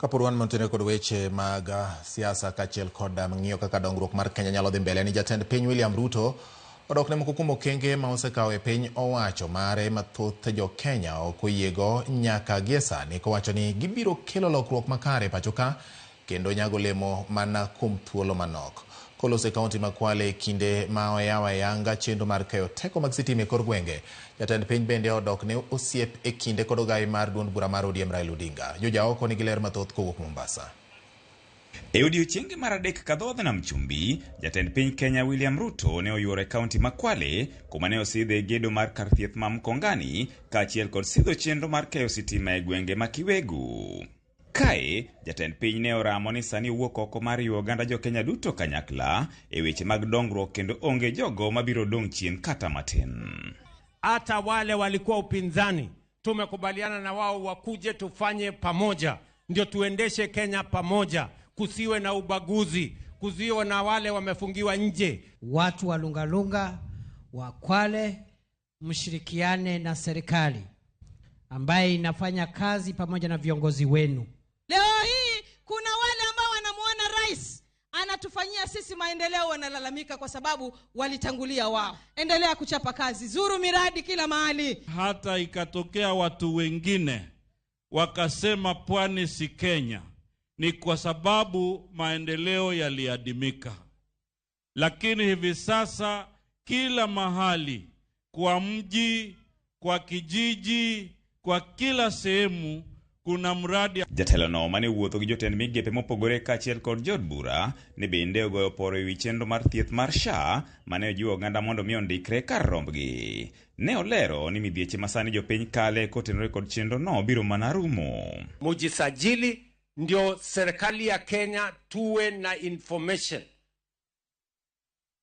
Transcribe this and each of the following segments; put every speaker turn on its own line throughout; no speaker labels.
Kapod wan mantiere kod weche mag siasa kaachiel kod ng'iyo kaka dongruok mar Kenya nyalo dhi mbele ni jatend piny William Ruto odok ne moko kuom okenge ma osekawo e piny owacho mare ma thoth jo Kenya ok oyiego nyaka gie sani, kowacho ni gibiro kelo lokruok makare e pacho ka kendo nyago olemo mana kuom thuolo manok. Koloso e kaunti ma Kwale e kinde ma oyawo ayanga chenro mar keyo teko mag sitima e kor gwenge, jatend piny bende odok ne osiep e kinde kod ogai mar duond bura mar ODM Raila Odinga. Joja oko nigi ler mathoth kowuok Mombasa.
E odiechienge mar adek ka dhodh nam chumbi, jatend piny Kenya William Ruto ne oyuoro e kaunti ma Kwale kuma ne osidhe gedo mar kar thieth ma Mkongani kaachiel kod sidho chenro mar keyo sitima e gwenge ma Kiwegu. Kae, jatend piny ne oramo ni sani owuok oko mar riwo oganda jo Kenya duto kanyakla e weche mag dongruok kendo onge jogo mabiro dong' chien kata matin.
Hata wale walikuwa upinzani tumekubaliana na wao wakuje tufanye pamoja, ndio tuendeshe Kenya pamoja, kusiwe na ubaguzi, kusiwe na wale wamefungiwa nje.
Watu wa Lungalunga wa Kwale, mshirikiane na serikali ambaye inafanya kazi pamoja na viongozi wenu.
Leo hii kuna wale ambao wanamuona rais anatufanyia sisi maendeleo, wanalalamika kwa sababu walitangulia wao. Endelea kuchapa kazi, zuru miradi kila mahali.
Hata ikatokea watu wengine wakasema pwani si Kenya, ni kwa sababu maendeleo yaliadimika. Lakini hivi sasa kila mahali, kwa mji, kwa kijiji, kwa kila sehemu kuna mradi.
Jatelono mane wuotho gi jotend migepe mopogore kaachiel kod jood bura ne bende ogoyo poro ewi chenro mar thieth mar SHA mane ojiwo oganda mondo mi ondikre kar rombgi. Ne olero ni midhieche masani jopiny kale kotenore kod chenro no biro mana rumo.
Mujisajili ndio serikali ya Kenya tuwe na information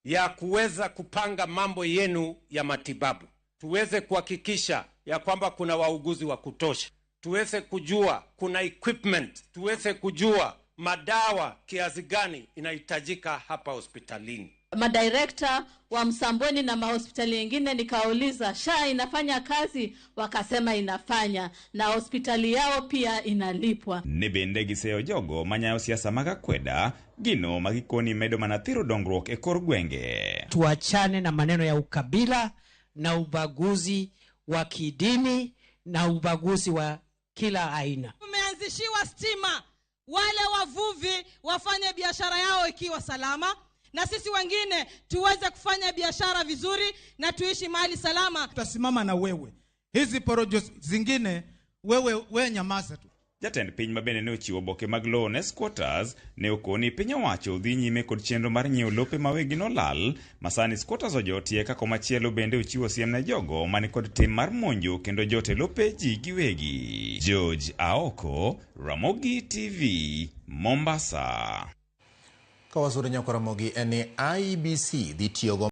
ya kuweza kupanga mambo yenu ya matibabu, tuweze kuhakikisha ya kwamba kuna wauguzi wa kutosha, tuweze kujua kuna equipment, tuweze kujua madawa kiasi gani inahitajika hapa hospitalini.
Madirekta wa Msambweni na mahospitali yengine nikauliza, SHA inafanya kazi? Wakasema inafanya, na hospitali yao pia inalipwa.
Ne bende giseyo jogo manyayo siasa mag akweda, gino ma gikoni medo mana thiro dongruok e kor gwenge.
Tuachane na maneno ya ukabila na ubaguzi wa kidini na ubaguzi wa kila aina.
Tumeanzishiwa stima, wale wavuvi wafanye biashara yao ikiwa salama, na sisi wengine tuweze kufanya biashara vizuri na tuishi mahali salama.
Tutasimama na wewe, hizi porojo zingine wewe nyamaza tu.
Jatend piny ma bende ne ochiwo oboke mag lowo ne squatters ne okoni piny owacho dhi nyime kod chenro mar nyiewo lope ma wegi nolal ma sani squatters ojotie ka komachielo bende ochiwo siem ne jogo mani kod tim mar monjo kendo jote lope ji giwegi. George Aoko, Ramogi TV, Mombasa.
Ka wasudo nyako Ramogi en ni IEBC dhi tiyogo